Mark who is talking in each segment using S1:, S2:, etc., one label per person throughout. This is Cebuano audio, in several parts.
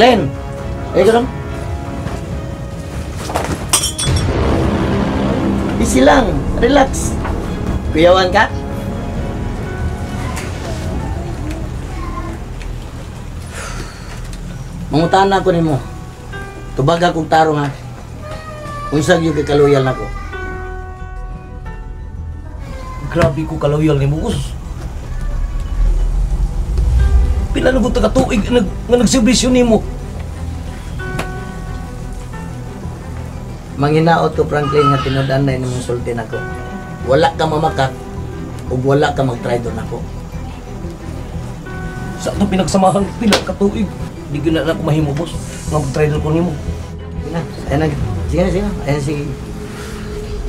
S1: Franklin! Ay ka lang. Easy lang. Relax. Kuyawan ka? Mangutan na ako nimo. Tubaga kong tarong ha. Unsa gyud kay kaloyal nako.
S2: Grabe ko kaloyal nimo, boss. Pila na gud ka tuig nga nagserbisyo nimo.
S1: Manghinaot ko, Franklin, nga tinud-an na imong sulti nako. Wala ka mamakak ug wala ka magtraidor nako.
S2: Sa ato pinagsamahan pila ka tuig, di gyud na nako mahimo, boss, nga magtraidor ko nimo.
S1: Sige na, ayun na. Sige na, sige na. Ayun si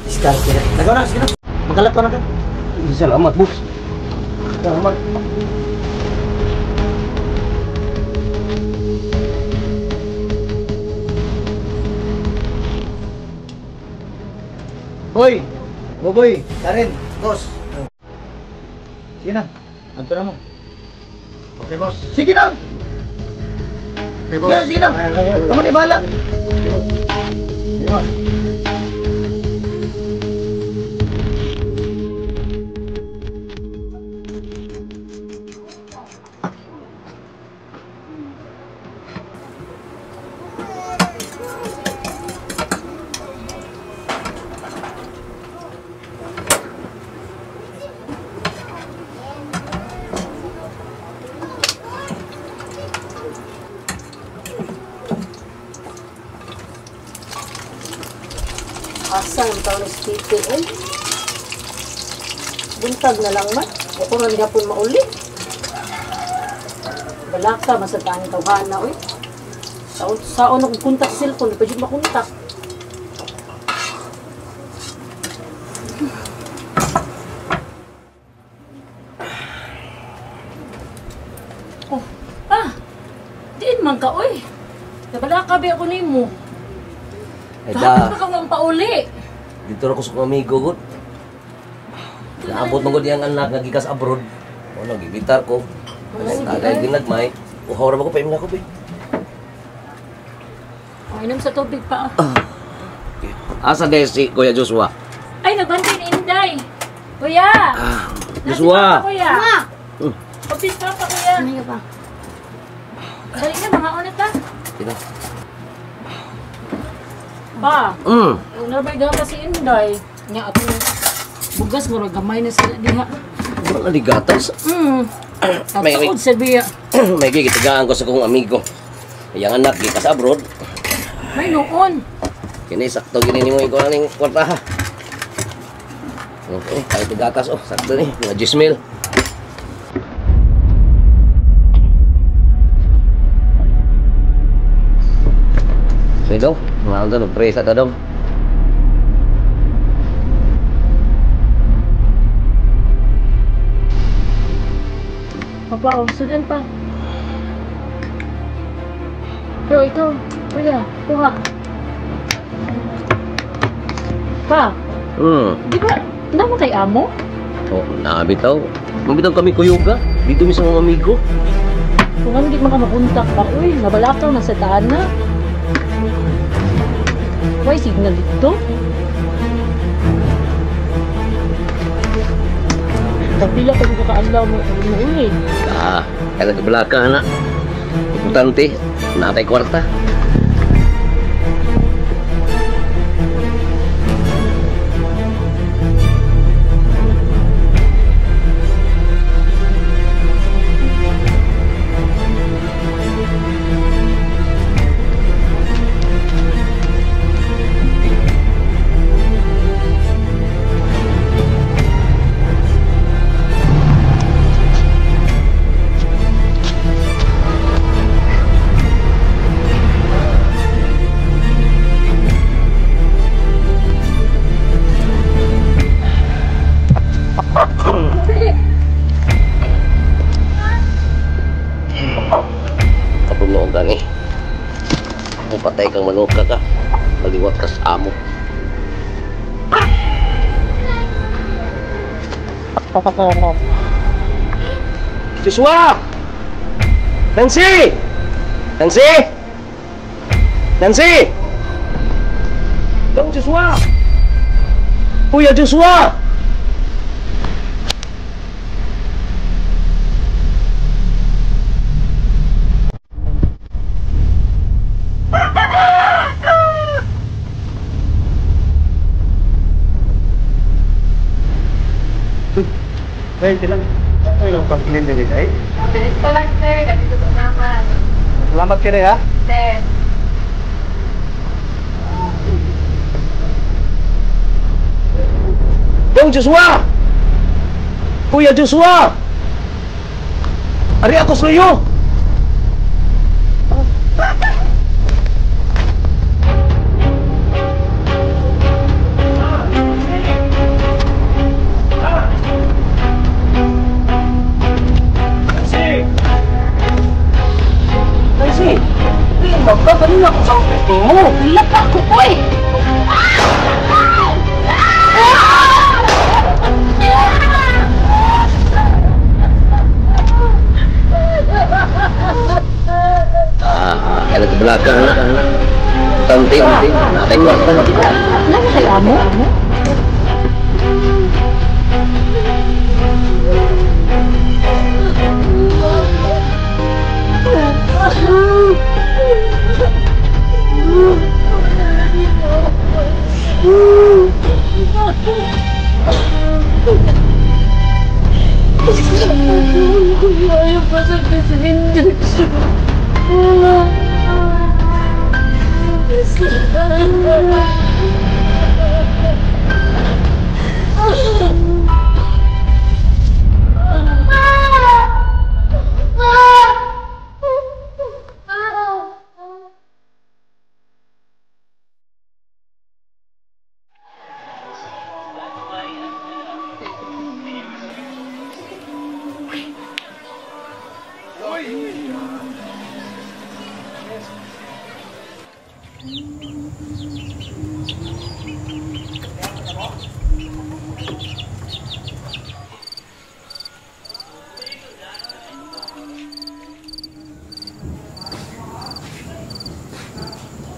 S1: Scar, sige na. Nagaw na, sige na. Magkalat ko na ka.
S2: Salamat, boss. Salamat.
S1: Boy! Boboy! Karen! Boss! Sige na. Anto na mo.
S3: Okay, boss.
S1: Sige na!
S3: Okay, boss.
S1: Sige na! Kamu ni bahala!
S3: Sige, boss.
S4: Asa ang taon sa titi, oy. Buntag na lang man. Ukuran gapon mauli. Balaka, masataan ang tawhana, oy. Saon akong kontak cellphone, di pa dyan makontak. Oh, ah! Diin man ka, oy. Nabalaka ba ako nimo?
S2: Ay,
S4: Bakit pa ka pauli?
S2: Dito ako sa kong amigo, god. Naabot mo god iyang anak nga gikas abroad. Ano, gibitar ko. Tagay ginagmay. Uhaw ra ba ko, paimna ko, be.
S4: Inom sa tubig pa.
S2: Asa dahil si Kuya Joshua?
S4: Ay, nagbantay ni Inday. Kuya!
S2: Joshua!
S4: Kuya! Kapis pa pa, kuya.
S5: Ano pa?
S4: Dali na, mga unat ta.
S2: Sino?
S4: Pa, nabay gama si Inday. Nga atong bugas mo gamay na sila diha.
S2: Wala di gatas.
S4: At sa biya.
S2: May gigitigaan ko sa kong amigo. Iyang anak gikas abroad.
S4: May noon.
S2: Kini sakto gini nimo ikaw aning kwarta ha. Okay, kahit gatas oh, sakto ni mga 10 mil. Sige dong, mga doon, nag-pray sa dong.
S4: Papa, oh, sudan pa. Pero ikaw, kuya, kuha. Pa, di ba, naman kay amo?
S2: Oh, nabitaw. Mabitaw kami kuyuga. Dito mi sa mga amigo.
S4: Kung ano di man ka makontak pa, uy, nabalakaw na sa taan na. Why signal dito? Kapila ka kakaalaw mo ulit.
S2: Ah, kaya nagkabalaka na. Importante, natay kwarta. Patay kang manuka ka, maliwat ka sa amo. Joshua! Nancy! Nancy! Nancy! Dong Joshua! Kuya Joshua!
S3: Hey, silang. Ay, lang pang-clean din eh.
S5: Bilis pa lang, sir. Nandito po naman.
S3: Salamat kayo ha.
S5: Sir.
S2: Dong Joshua! Kuya Joshua! Ari ako sa iyo! Nancy! Nancy! Magkakaroon ako sa mo!
S4: Lapa ko, oy!
S2: Kaya sa belakang na. Tanti, tanti. Tengok, tanti.
S4: Lama kayo amo? Ayaw pa sa presidente.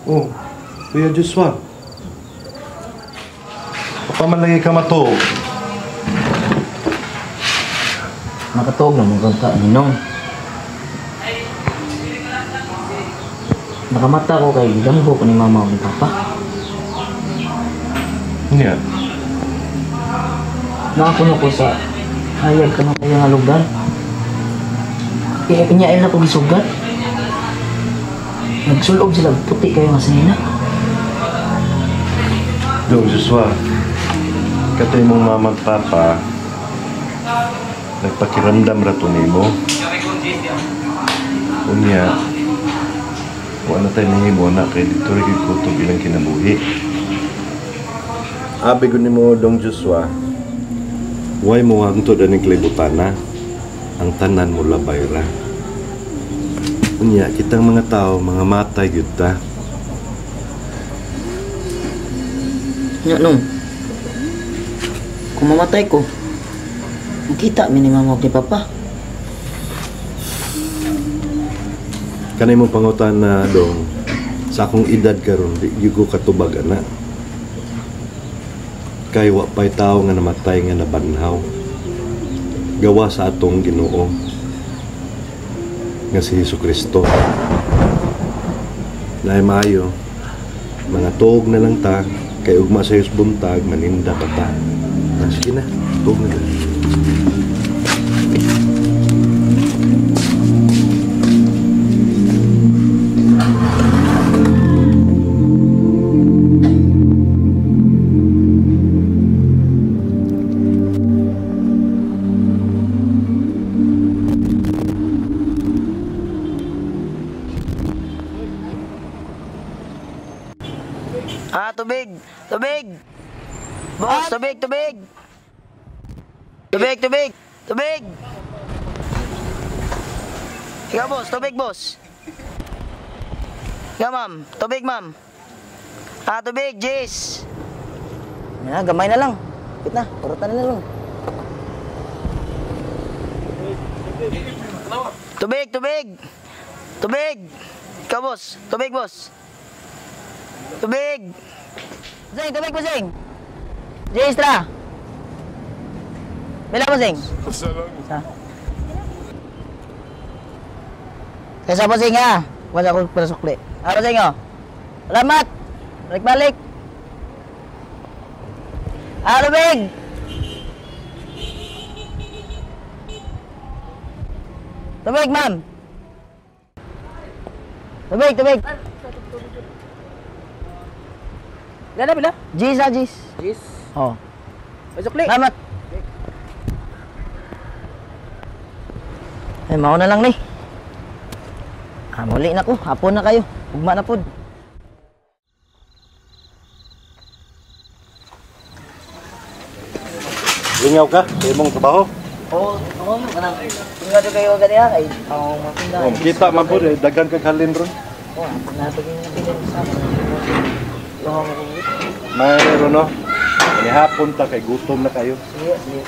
S6: Oh, Kuya Joshua. Papamalagay ka matuog.
S1: Nakatuog na mga ka, ninong. Nakamata ko kay gidamgo ko ni mama o ni papa.
S6: Niya.
S1: Nakakuno ko sa hayag ka na kayo nga lugar. Kaya kinyain na ko gisugat. Nagsulob sila, puti kayo nga sinina.
S6: Dong Joshua, katay mong mama at papa, nagpakiramdam ra to nimo. Unya, wala tayo nahimo na kay dito rin kutob ilang kinabuhi. Abi ko nimo Dong Joshua, way mo hangtod aning kalibutan na, ang tanan mo labay ra. Unya, kitang mga tao, mga matay gyud ta.
S1: Nya nung, kung mamatay ko, makita mi ni mama ug ni papa.
S6: Kanay mo pangutan na dong, sa akong edad karon di gyud ko katubag ana. Kay wa pay tawo nga namatay nga nabanhaw. Gawa sa atong Ginoo nga si Hesus Kristo. Lahi maayo, mga tuog na lang ta, kay ugma sa buntag, maninda pa ta. Ah, sige na, tuog na lang.
S1: Ah, tubig! Tubig! Boss, tubig, tubig! Tubig, tubig! Tubig! Ikaw, boss, tubig, boss. Ikaw, ma'am. Tubig, ma'am. Ah, tubig, Jis. Na, gamay na lang. Wait na, purutan na lang. Tubig, tubig! Tubig! Ikaw, boss. Tubig, boss. Tubig! Zeng, tubig po, Zeng! Jay, istra! Bila po, Zeng?
S6: Usa lang.
S1: Sa? Kaysa po, Zeng, ha? Wala ko para sukli. Ah, Zeng, oh. Salamat! Balik-balik! Ah, tubig! Tubig, ma'am! Tubig, tubig!
S7: Bila na, bila?
S1: Jis, ah, Jis.
S7: Jis.
S1: Oh.
S7: May sukli.
S1: Salamat. Ay, mao na lang ni. Ah, muli na ko. Hapon na kayo. Ugma na pod.
S6: Lingaw ka sa imong trabaho.
S1: Oo, oo, kanang. Ingat jud kayo ganiha kay ang matinda.
S6: Oh, kita man po eh, daghan kag halin ron.
S1: Oh, hapon na pag yung bilin sa Luha mo ko.
S6: Mayroon no. Hapon ta kay gutom na kayo.
S1: Sige, sige.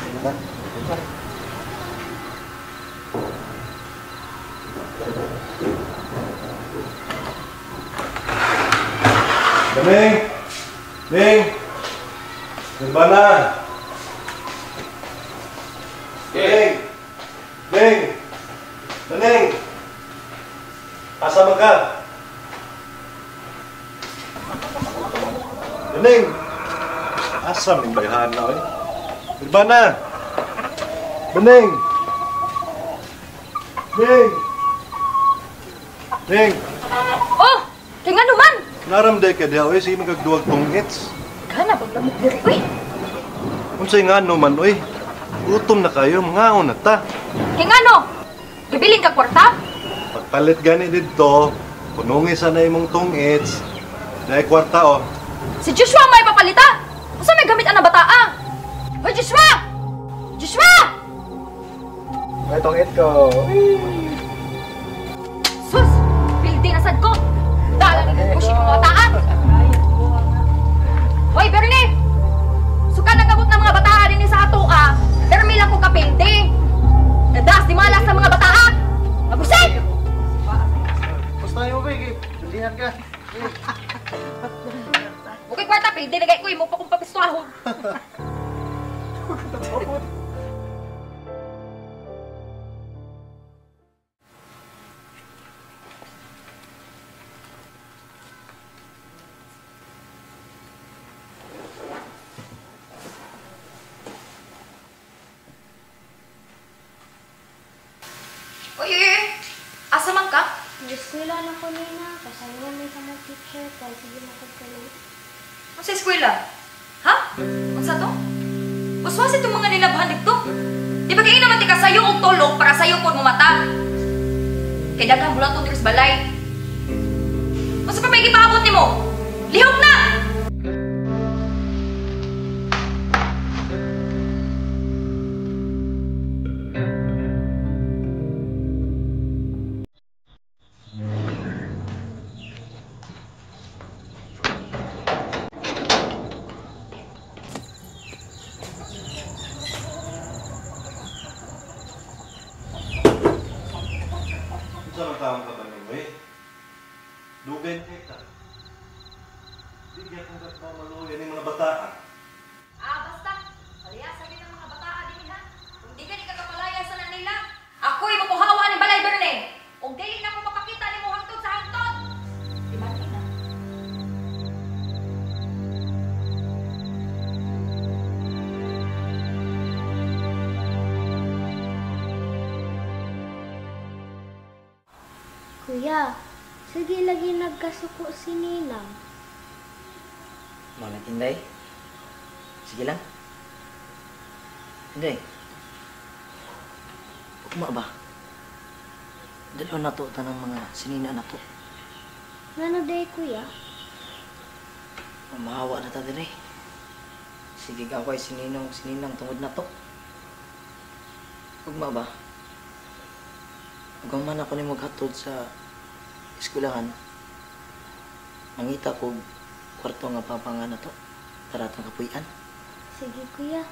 S6: Ning! Ning! Nirvana! Ning! Ning! Ning! Asa man ka? Ning! Asa man bayhana oy? Nirvana! Ning! Ning! Ning!
S5: Oh! Kay nga naman!
S6: Naramday ka diha oy, sige magagduwag tungits.
S5: Kana paglamok diri uy.
S6: Unsay nga no man oy? Gutom na kayo, mangaon na ta.
S5: Kay ngano? Gibilin ka kwarta?
S6: Pagpalit gani didto, punungi sa na imong tungits. Dahil kwarta oh.
S5: Si Joshua may papalita. Usa may gamit ana bataa? Hoy Joshua! Joshua!
S3: May tungit ko.
S5: Sus! Pildi na sad ko. Dala ni push mga bataan. Hoy Bernie! Suka nagabot ng mga bataa dinhi sa ato ah. Permi lang ko kapildi. Nadas di malas sa mga bataa. Mabusit!
S3: Basta mo ba, Pildihan ka.
S5: Okay kwarta pildi na ko imo pa kong papistuahon. Uy, uy, uy. Asa man ka?
S8: Eskwela na ko nina, kasayuan may sa mga teacher, kaya sige makagkalo.
S5: Unsa eskwela? Ha? Unsa to? Uswasi itong mga nilabhan dito. Di ba kayo naman tika sayo og tulog para sayo pod mo mata? Kay daghang bulaton diri sa balay. Unsa pa may gipaabot nimo? Lihok na!
S6: Unsa man taong ka ba ning oy? Dugay na kita. Di gyapon ka pa maluoy ning mga bataa.
S5: Ah, basta. Palayasan din ang mga bataa din ha. Kung di ka ni kagapalaya sa nila, ako'y makuhawa ni Balay Berne. Og dili na ko mapakita nimo hangtod sa hangtod. Di ba na?
S8: Kuya, sige lagi nagkasuko si Ninang.
S1: Mao na Inday. Sige lang. Inday. Ugma ba? Dalo na to tanang mga sinina na to.
S8: Ngano day kuya?
S1: Mamahawa na ta diri. Sige gaway si Ninong sininang tungod na to. Ugma ba? Ugma man ako nimo hatod sa eskwelahan. Mangita ko kwarto nga papanga na to para atong kapuy-an.
S8: Sige kuya.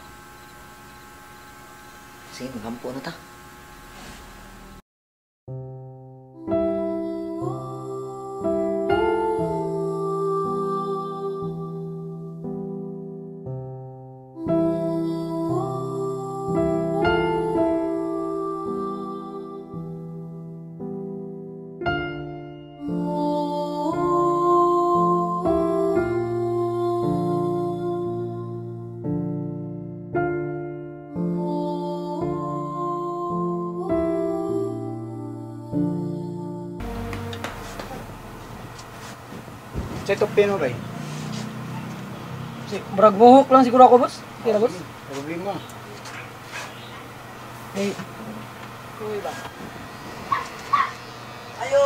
S1: Sige, maghampo na ta.
S3: Sa ito pino ray.
S7: Si murag buhok lang siguro ako, boss. Okay ra, boss.
S3: Problema.
S7: Hey. Uy ba?
S1: Ayo.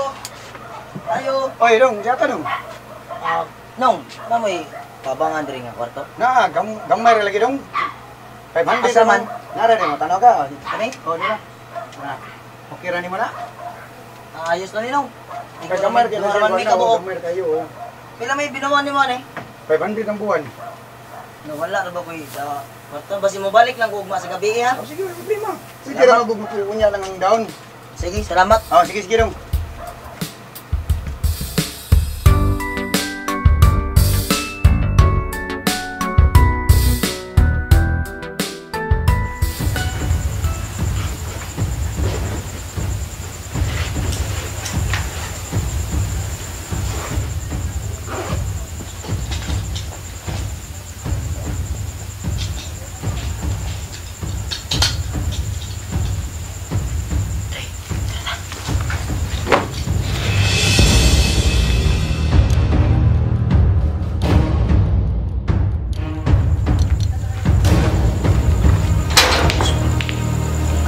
S1: Ayo.
S3: Oy, dong, siya ka dong.
S1: Nong, namoy pabangan diri nga kwarto.
S3: Na, gamay ra lagi dong. 500
S1: Asa man?
S3: Nara di mo tanaw ka.
S1: Kani?
S3: Oh, di na. Na. Okay ra nimo na.
S1: Ayos na ni nong.
S3: Kay gamay ra kayo.
S1: Man mi kabuok.
S3: Gamay ra kayo. Oh.
S1: Pila may binuwan nimo ani?
S3: 500 ang buwan.
S1: No, wala ra ba koy sa kwarto basi mo balik lang ko ugma sa gabi ha.
S3: Oh, sige, wala problema. Sige ra magugmo unya lang ang down.
S1: Sige, salamat.
S3: Oh, sige, sige dong.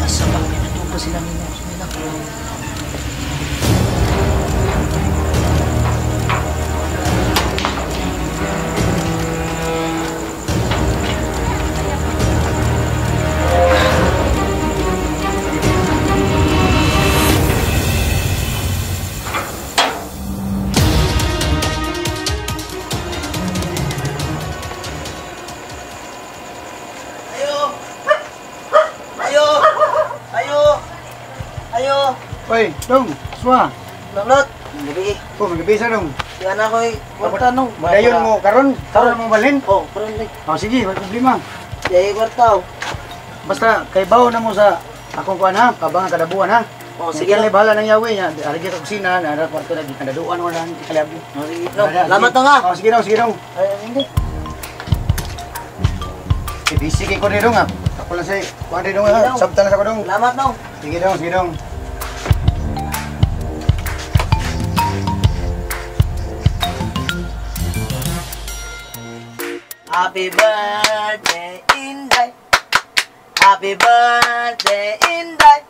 S1: Asa ba pinatupa sila ninyo? Sila. Ayo! Ayo! Ayo! Ayo!
S3: Oy, dong, swa.
S1: Lolot! Gabi.
S3: Oh, magabisa dong.
S1: Yan ako eh. Kwarta nung.
S3: Dayon mo karon, karon mo balhin.
S1: Oh, karon like.
S3: Oh, sige, wala problema.
S1: Yay kwarta oh.
S3: Basta kay bawo na mo sa akong kuan ha, kabangan kada buwan ha.
S1: Oh, sige.
S3: Sige, lang bahala ng yawe niya. Arigi ka kusina, nara kwarto lagi kadaduan wala ang kalabi.
S1: Oh, sige. No, salamat na nga.
S3: Oh, sige daw, sige daw.
S1: Ay, hindi.
S3: Eh, busy kay ko rin dong ha. Ako lang sa kuan rin dong ha. Sabta lang sa ko dong.
S1: Salamat no.
S3: Sige dong, sige dong.
S1: Happy birthday, Inday. Happy birthday, Inday.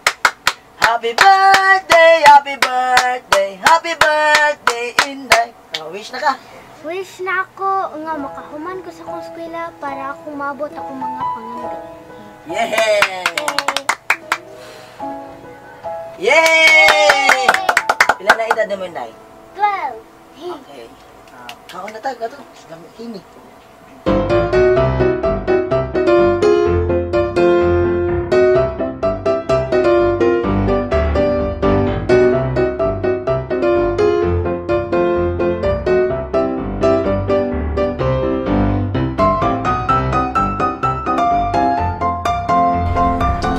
S1: Happy birthday, happy birthday, happy birthday, Inday. Oh, wish na ka.
S8: Wish na ako nga makahuman ko sa akong eskwela para ako maabot akong mga pangandoy.
S1: Yay! Yay! Pila na edad mo, Inday?
S8: 12.
S1: Okay. Kaon na tayo, kato. Gamit kini.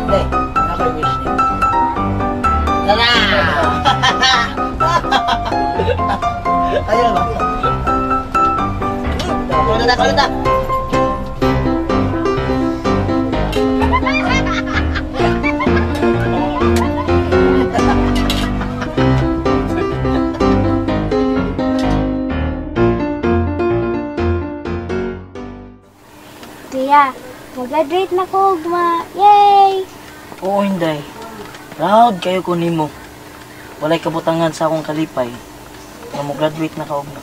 S1: Inday, naka-wish niyo. Tara! Ayun ba? Kaon na, kaon na.
S8: Kuya, mag-graduate na ko ugma. Yay!
S1: Oo, Inday. Proud kayo ko nimo. Walay kabutangan sa akong kalipay. Nga mo-graduate na ka ugma.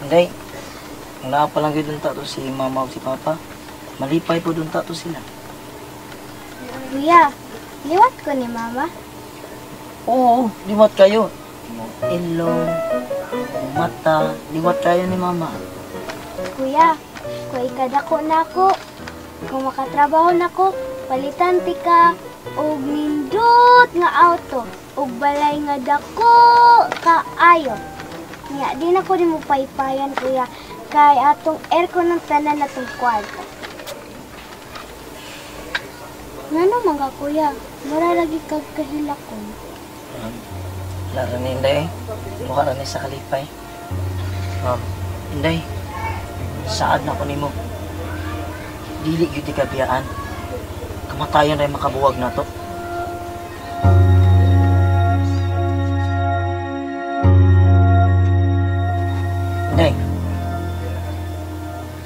S1: Inday, kung naa pa lang gyud unta to si mama o si papa, malipay po unta to sila.
S8: Kuya, liwat ko ni mama.
S1: Oo, liwat kayo. Ilong, mata, liwat kayo ni mama.
S8: Kuya, kung ikadako na ako, kung makatrabaho na ko, palitan ti ka og nindot nga auto og balay nga dako kaayo. Nya di na ko nimo paypayan kuya kay atong aircon ng tanan natong kwarto. Ngano man ka kuya, mura lagi kag kahilakon.
S1: Wala ra ni Inday. Mukha ra ni sa kalipay. Inday, saad na ko nimo. Dili gyud ka biyaan. Kamatayon ra makabuwag nato.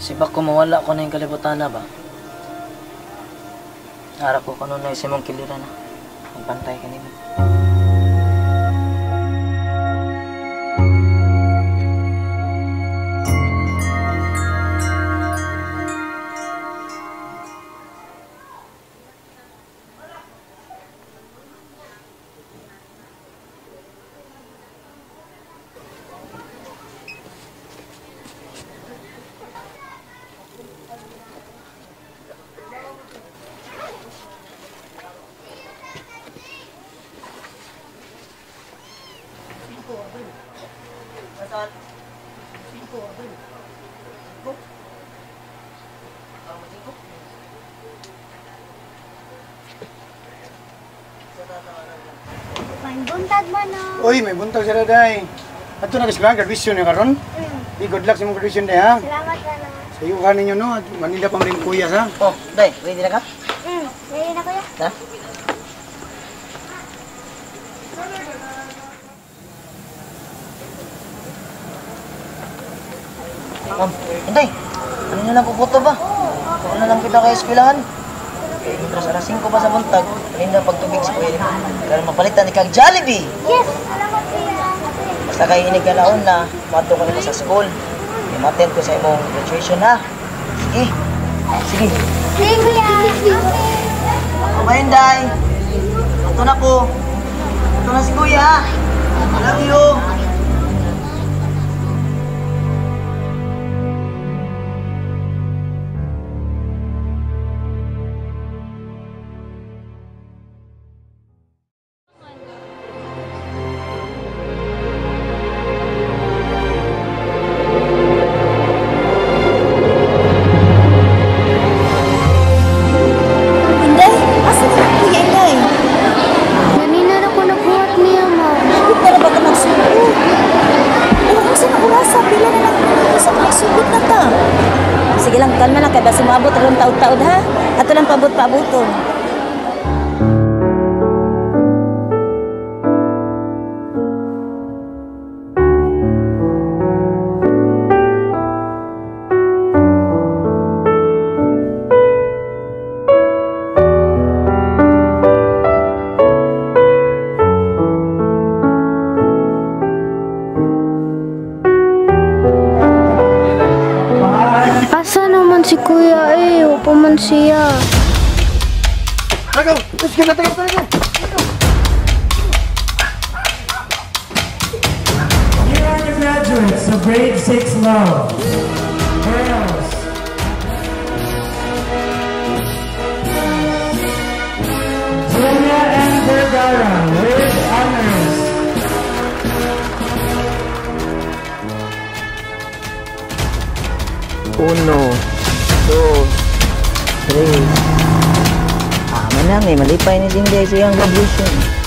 S1: Sibak ko mawala ko na yung kalibutan na ba? Harap ko kanunay sa imong kiliran na. Magbantay ka nimo.
S8: May buntag man o.
S3: Uy, may buntag sa day. Ato na kasi graduation na karon. Di good luck sa imong graduation day ha.
S8: Salamat na.
S3: Sa iyo ka ninyo no, at Manila pa rin kuya sa.
S1: Oh, day, ready na ka?
S8: Ready na kuya.
S1: Ha? Ma'am, Inday, ano na lang kukuto ba? Kung na lang kita kay eskwelahan. Kaya alas 5 pa sa buntag, kanina pagtubig si Kuya Lima. Pero mapalitan ni kag Jollibee!
S8: Yes! Salamat kuya.
S1: Basta kayo inigalaon na, mato ko nimo sa school. Kaya ma-attend ko sa imong graduation ha. Sige. Sige.
S8: Sige kuya.
S1: Bye, Inday. Ito na po. Ito na si Kuya. Love you.
S9: Inday, asa na Kuya Inday?
S8: Ganina na ko nagbuhat niya mo.
S9: Huwag na ba ka magsugod? Oh, asa na urasa? Pila na lang sa magsugod na ta. Sige lang, kalma lang kay basi moabot aron taud-taud ha. Ato lang paabot-paaboton.
S8: Asa naman si kuya eh? Upo man siya.
S3: Tagaw, let's go, tagaw, tagaw.
S10: Here are the graduates of grade 6 Low. Girls. Julia M. Vergara with honors.
S1: Uno, dos, tres. Ah, manang eh, malipay ni Cindy sa iyang graduation.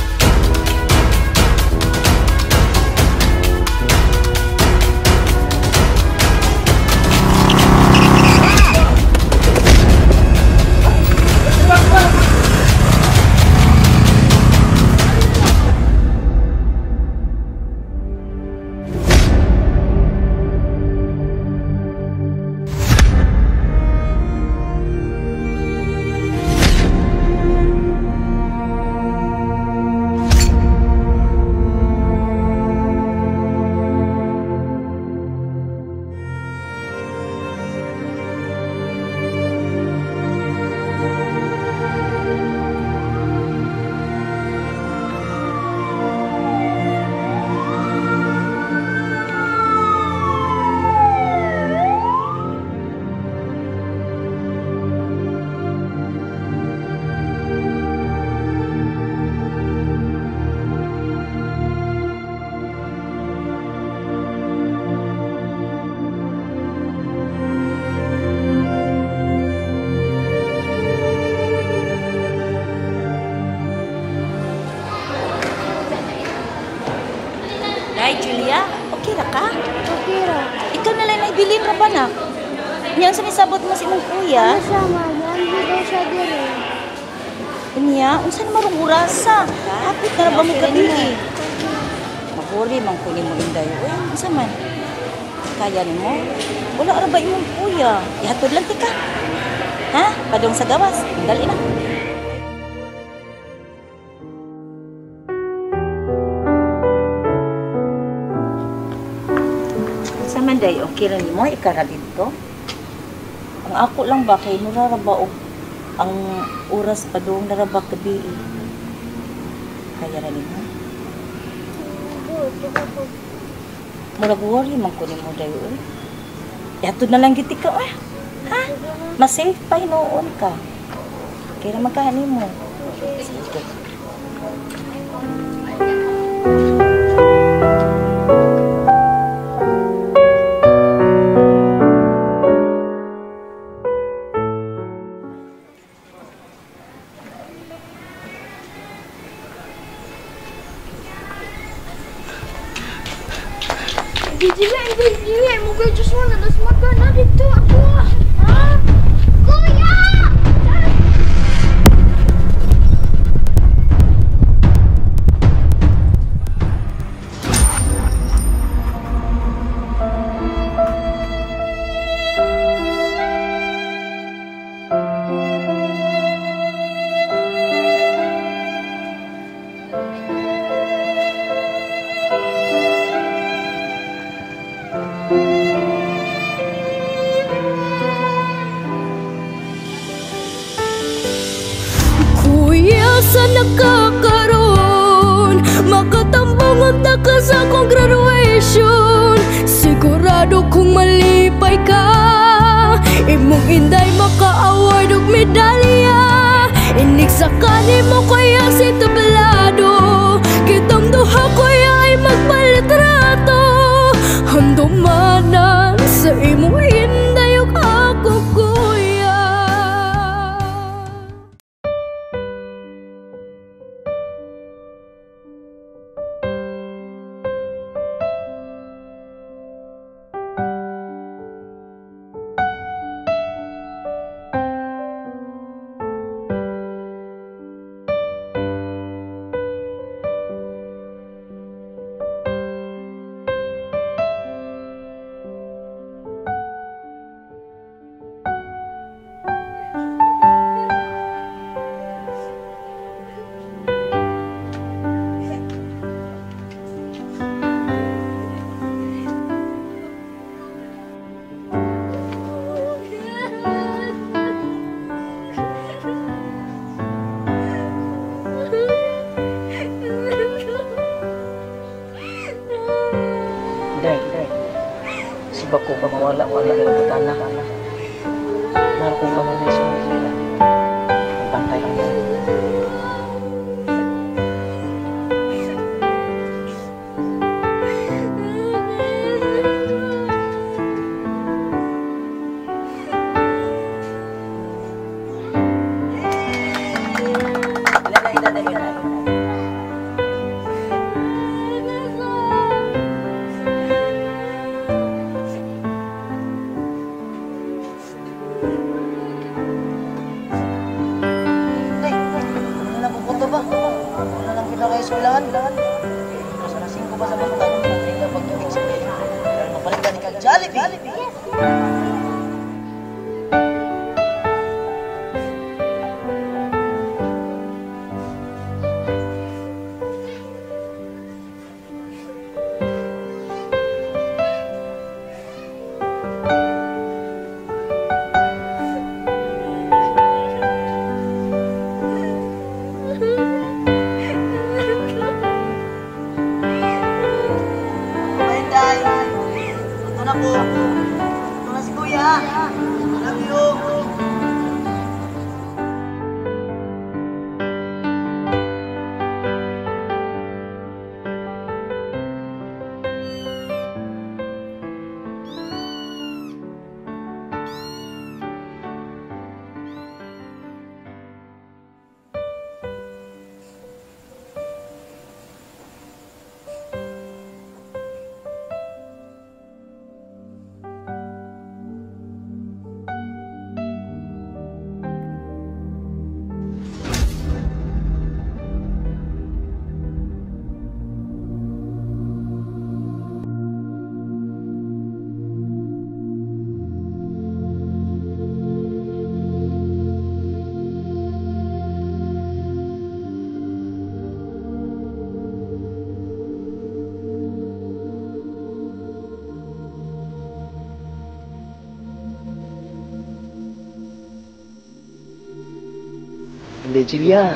S9: Day, Julia, okay ra ka?
S8: Okay ra.
S9: Ikaw na lang naibilin ra ba na? Niyan sa misabot mo si imong kuya?
S8: Ano siya ma? Muanhi daw siya diri.
S9: Unya, unsa na marong orasa? Hapit na ra ba mo gabi? Mahuli man kunin mo Inday. Uy, unsa man? Kaya nimo? Wala ra ba imong kuya? Ihatod lang tika. Ha? Padung sa gawas. Dali na. Sa man day, okay ra nimo ikaw ra didto. Ang ako lang ba kay mura ra ba og ang oras padung na ra ba gabi. Kaya ra nimo. Murag worry man ko nimo day oy. Ihatod na lang gid ka eh. Ha? Mas safe pa hinuon ka. Kaya naman ka mo. Sige.
S8: Dili, mo kay Joshua na dasmaga na dito ako. Ha? Kuya!
S11: Kuya, sa nakakaroon, makatambang ang taka sa akong graduation. Sigurado kung malipay ka, imong inday maka-award og medalya. Inig sa kanimo kuya si tablado, kitang duha kuya ay magpalitrato. Handumanan sa imong inday ug ako kuya.
S1: Siba ko ba mawala wala ka butana. Mahal ko ka man sa mga. Pantay lang yan. Hindi, Julia.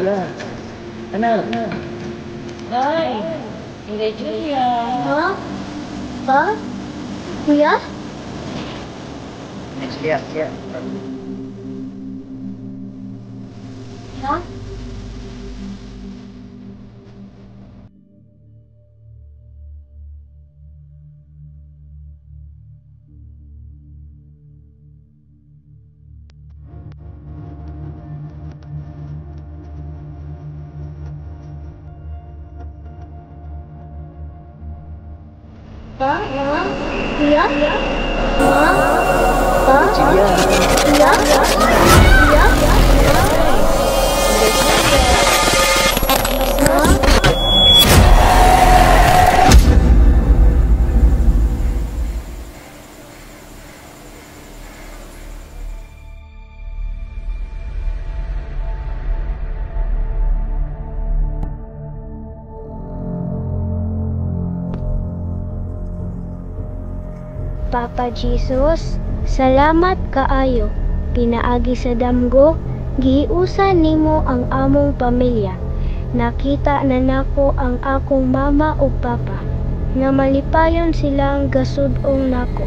S1: Anak.
S4: Hi. Inday Julia.
S8: Ha? Pa? Kuya?
S1: Hindi, Julia.
S8: Ha? Pa? Kuya? Ma? Pa?
S1: Julia.
S8: Kuya? Kuya? Ma? Papa Jesus, salamat kaayo. Pinaagi sa damgo, gihiusan nimo ang among pamilya. Nakita na nako ang akong mama ug papa, nga malipayon silang gasud-ong nako,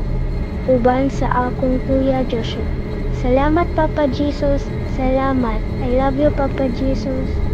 S8: uban sa akong kuya Joshua. Salamat Papa Jesus, salamat. I love you Papa Jesus.